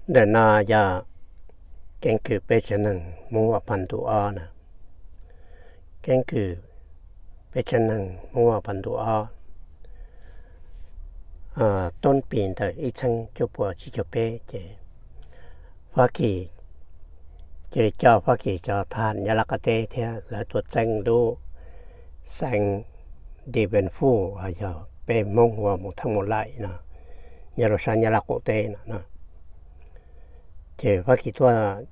Ntawm no yog keeb kwm peb tsev neeg Hmoob Vaj Phaj ntu ob na. Keeb kwm peb tsev neeg Hmoob Vaj Phaj ntu ob, tub pis ntawm ib txheeb cuaj puas tsib caug peb ces Fab Kis cia li coj Fab Kis cov thab ham Nyab Laj qab teb thiab lawv tuaj txeeb lub xeev Dien Bien Phu, yog peb Hmoob hu ua Moos Theej Moos Laim no, nyob rau sab Nyab Laj qaum teb no. Ces Fab Kis tuaj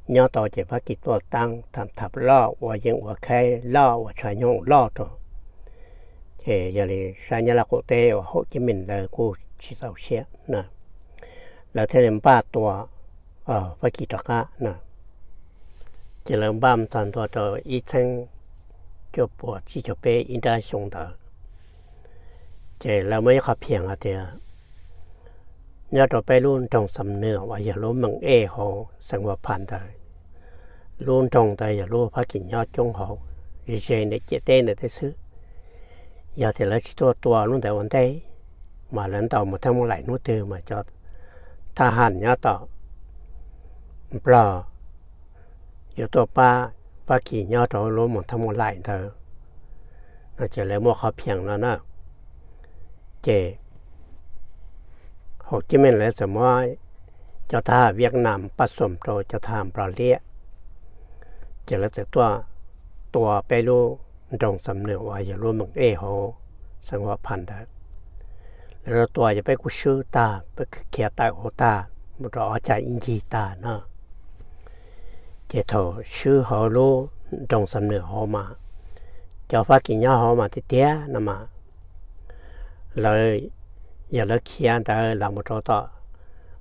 nyob tau ces Fab Kis tuaj taab tham tham loj ua yeej ua khaib loj ua tshav nyooj loj rau. Ces yog li sab Nyab Laj qaum teb uas Haum Cib Meem lawv kuj tsis txaus siab na, lawv thiaj li npaj tua Fab Kis rov qab na. Ces lawv npaj mus txog ntua rau ib txheeb cuaj puas tsib caug peb ib nrab xyoo ntawd, ces lawv muaj ib qho phiaj hais tias nyob rau peb lub nroog Xam Nwj uas yog lub meem ej hauv xeev Huas Phas ntawd, lub nroog ntawd yog lub Fab Kis nyob coob hauv, ze ze ntawm ciam teb ntawd teb xwb. Yog tias lawv tsis tuaj tua lub ntawd ua ntej, mas lawv ntaus Moos Theej Moos Laim hnub twg mas cov thab ham nyob tom Nplog yuav tuaj pab Fab Kis nyob rau lub Moos Theej Moos Laim ntawd no. Ces lawv muaj qhov phiaj no na. Ces Haum Cib Meem lawv txawm muab cov thab ham Vietnam pab xoom rau cov thab ham Nplog liab, ces lawv txawm tuaj tua peb lub nroog Xam Nwj uas yog lub meem ej hauv xeev Huas Phas ntawd. Lawv tua ces peb kuj swb tag, peb khiav tawm hauv tag mus rau ob cag ib ncig tag no. Ces thaum swb hauv lub nroog Xam Nwj hauv mas cov Fab Kis nyob hauv mas tiag tiag no mas lawv, yog lawv khiav ntawd los mus rau tom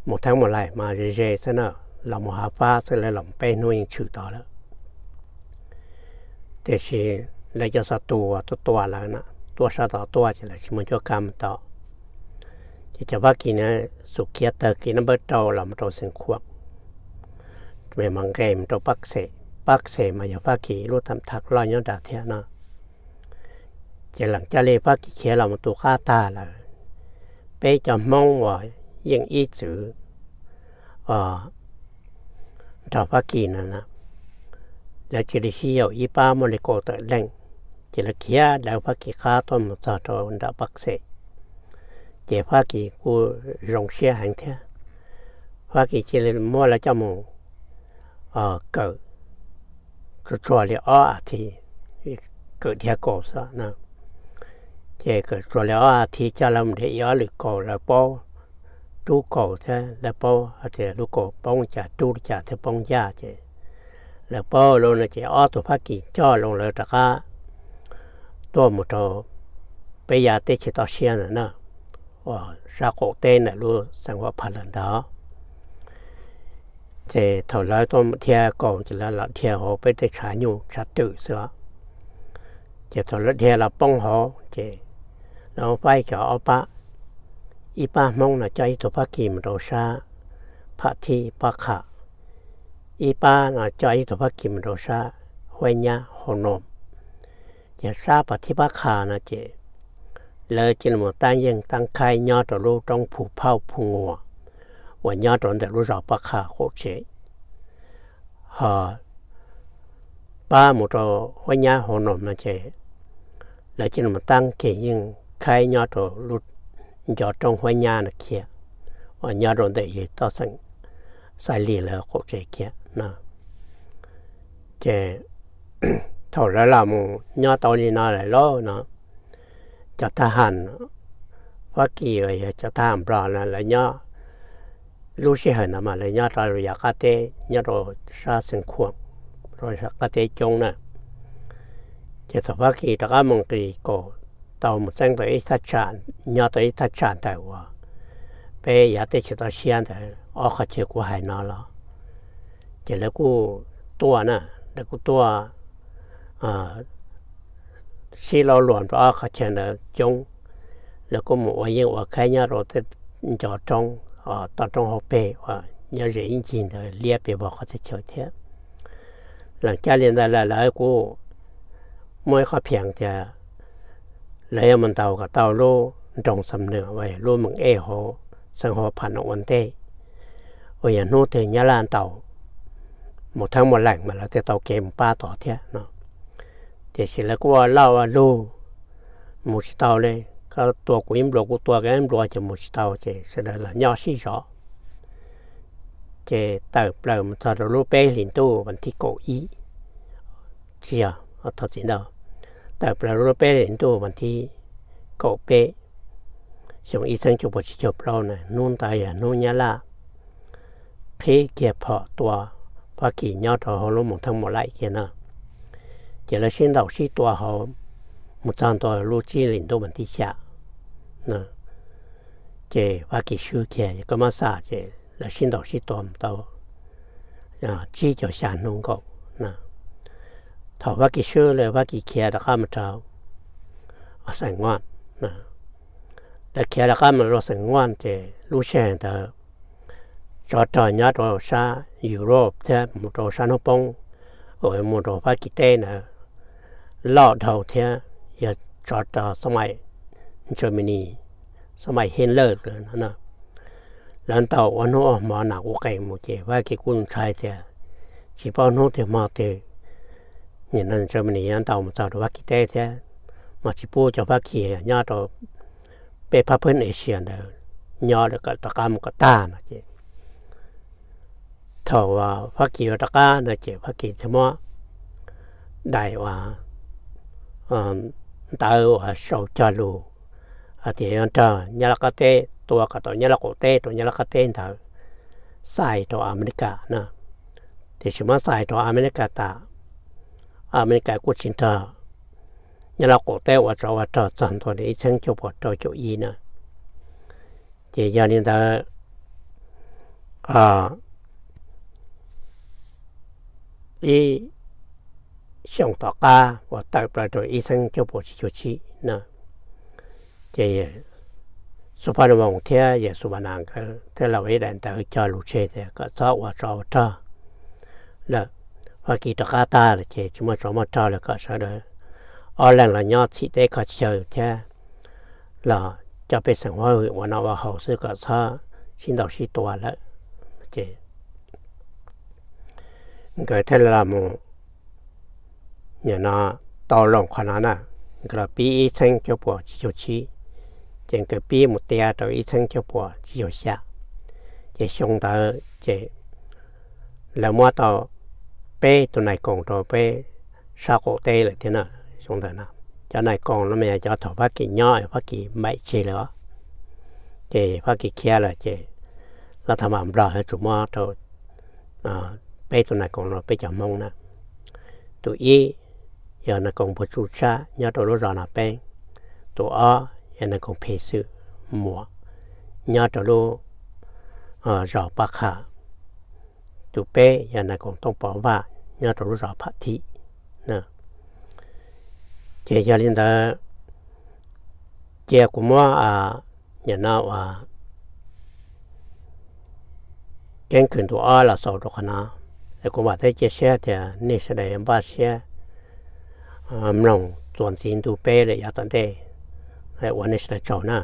Moos Theej Moos Laim mas ze ze xwb na, los mus hav fab xwb, lawv los peb hnub yeej tshwm tod lawm. Tiam sis lawv cov xov tus uas tuaj tua lawv na, tuaj sab tod tuaj ces lawv tsis muaj cuab kab mus tom. Ces cov Fab Kis na xub khiav tawg kev nab npawb rau los mus rau Xeev Khuam, mas nqes mus rau Pab Xem. Pab Xem mas yog Fab Kis lub tham thaj loj nyob nrad thiab no. Ces lees caj li Fab Kis khiav los mus tus qab tag lawm, peb cov Hmoob uas yeej ib txwm nrog Fab Kis no, lawv cia li sib yaum ib pab muaj li kaum tawm leej, ces lawv khiav lawv Fab Kis qab tuaj mus txog rau nram Pab Xem. Ces Fab Kis kuj zoo siab heev thiab, Fab Kis cia li muab lawv coj mus kawm tsuag tsuag li ob as thiv, kawm dhia kaus xwb na. Ces kawm tsuag li ob as thiv coj lawv mus dhia ib ob lwm kaus, lawv paub rub kaus thiab lawv paub hais tias lub kaus poob li cas rub li cas thiaj poob ncaj. Ces lawv paub lawm no ces ob tug Fab Kis coj lawv rov qab tuaj mus rau peb yav teb chaws toj siab ntawd na, uas sab qaum teb ntawm lub xeev Huas Phas lawm ntawd. Ces thaum lawv tuaj mus dhia kaus ces lawv los dhia hauv peb tej tshav nyuj tshav twm xwb. Ces thaum lawv dhia los poob hauv ces lawv faib cov ob pab, ib pab Hmoob no coj ib tug Fab Kis mus rau sab Pham Thib Pab Qha, ib pab no coj ib tug Fab Kis mus rau sab Huab Nyab Hau Noos. Ces sab Pham Thib Pab Qha no ces lawv cia li mus tab yeej tab khaib nyob rau lub roob Phu Phauj Phu Nguas uas nyob rau ntawm lub zos Pab Qha qaum tsev. Ho pab mus rau Huab Nyab Hau Noos no ces lawv cia li mus tab kev yeej khaib nyob rau lub ncov roob Huab Nyab no kiag, uas nyob rau ntawm yog toj xeem Xais Lis lawv qaum tsev kiag no. Ces thaum lawv los mus nyob tau li no lawm lauj no, cov thab ham Fab Kis uas yog cov thab ham Nplog no lawv nyob lub sij hawm ntawd mas lawv nyob rau yav qab teb nyob rau sab Xeev Khuam, rau qab teb coob na. Ces thaum Fab Kis rov qab mus nqis kaus tau mus txeeb tau ib thaj tsam, nyob tau ib thaj tsam ntawm uas peb yav teb chaws toj siab ntawd ob qhov chaw kuv hais no los, ces lawv kuj tuaj na, lawv kuj tuaj sib lauj luam rau ob qhov chaw ntawd coob. Lawv kuj mus ua yeej ua khaib nyob rau tej ncov roob, toj roob hauv pes uas nyob ze ib ncig ntawd liab pes vog qhov txhia chaw thiab. Lees caj li ntawd lawm lawv kuj muaj ib qhov phiaj tias lawv yuav mus ntaus kom tau lub nroog Xam Nwj uas lub meem ej hauv xeev Huas Phas no ua ntej, uas yog hnub twg Nyab Laj ntaus Mus Theeb Mus Leem mas lawv thiaj tau kev mus pab tod thiab no. Tiam sis lawv kuj ua loj ua lug mus tsis tau li, koj tua kuv ib nplua kuv tua koj ib nplua ces mus tsis tau ces sawv daws los nyob sib zov. Ces tawm plaws mus txog rau lub peb hlis ntuj vas thib kaum ib, tsis yog, thov txim ntau, tawm plaws rau lub peb hlis ntuj vas thib kaum peb xyoo ib txhiab cuaj puas tsib caug plaub na, hnub ntawd yog hnub Nyab Laj qhib kiag phom tua Fab Kis nyob rau hauv lub Mus Theeb Mus Leem kiag no. Ces lawv sib ntaus sib tua hauv mus txog ntua lub tsib hlis ntuj vas thib xya na, ces Fab Kis swb kiag, koj muab xam ces lawv sib ntaus sib tua mus tau tsib caug xya hnub nkaus. Thaum Fab Kis swb lawm Fab Kis khiav rov qab mus rau Xeem Nuaj, lawv khiav rov qab mus rau Xeem Nuaj ces lub sij hawm ntawd tsov rog nyob rau sab Europe thiab mus rau sab hnub poob uas mus rau Fab Kis teb ntawd loj dhau thiab yog tsov rog xab maim Germany, xab maim Hitler no. Lawv ntaus ua hnub ua hmo nas quj qees mus ces Fab Kis kuj ntshai tias tsis paub hnub twg hmo twg nim no Germany yuav ntaus mus txog rau Fab Kis teb thiab, mas tsis pub cov Fab Kis nyob rau peb phab pawg Asia ntawd nyob lawm, kom rov qab mus kom tag no ces thaum Fab Kis yuav rov qab no ces Fab Kis thiaj muab daim uas ntawv uas sau cog lus hais tias yuav nrog Nyab Laj qab teb, tua kom tau Nyab Laj qaum teb rau Nyab Laj qab teb ntawd xais rau Amelikas na. Tiam sis muab xais rau Amelikas tas, Amelikas kuj tsis nrog Nyab Laj qaum teb ua tsov ua rog txog ntua li ib txhiab cuaj puas rau caum ib na. Ces yog li ntawd ib xyoos tom qab uas tawm plaws rau ib txhiab cuaj puas tsib caug tsib na, ces Xub Phaj Nus Voos thiab Yexus Vas Nas nkawd thiaj los ua ib daim ntawv cog lus tseg tias kom txhob ua tsov ua rog lawm. Fab Kis rov qab tag lawm ces tsis muaj tsov muaj rog lawm, kom sawv daws ob leeg los nyob txhim teb kho chaw thiab los coj pej xeem huab hwm ua noj ua haus xwb, kom txhob sib ntaus sib tua lawm. Ces nkawd thiaj li los mus, nim no tau loo qhov no na, nkawd los pib ib txhiab cuaj puas tsib caug tsib, ces nkawd pib mus tiav rau ib txhiab cuaj puas tsib caug xya. Ces xyoo ntawd ces lawv muab tau peb tus nais koos rau peb sab qaum teb lawm thiab na. Xyoo ntawd no cov nais koos no mas yog cov thaum Fab Kis nyob, Fab Kis maim tseg lawm os. Ces Fab Kis khiav lawm ces los thaum mam Nplog yuav tsum muab rau peb tus nais koos no, peb cov Hmoob na. Tus ib yog nais koos Npuag Tsuj Tshab nyob rau lub zos Nas Peeb, tus ob yog nais koos Phem Xwm Muas nyob rau lub zos Paj Qha, tus peb yog nais koos Tooj Pov Vaj nyob rau lub zos Pham Thim. Ces yog li ntawd, cia kuv muab nim no uas keeb kwm ntu ob los xaus rau qhov no. Es kuv vam thiab cia siab tias nej sawv daws yuav npaj siab mloog txuas ntxiv ntu peb lawm yav tom ntej. Ua nej sawv daws tsaug na.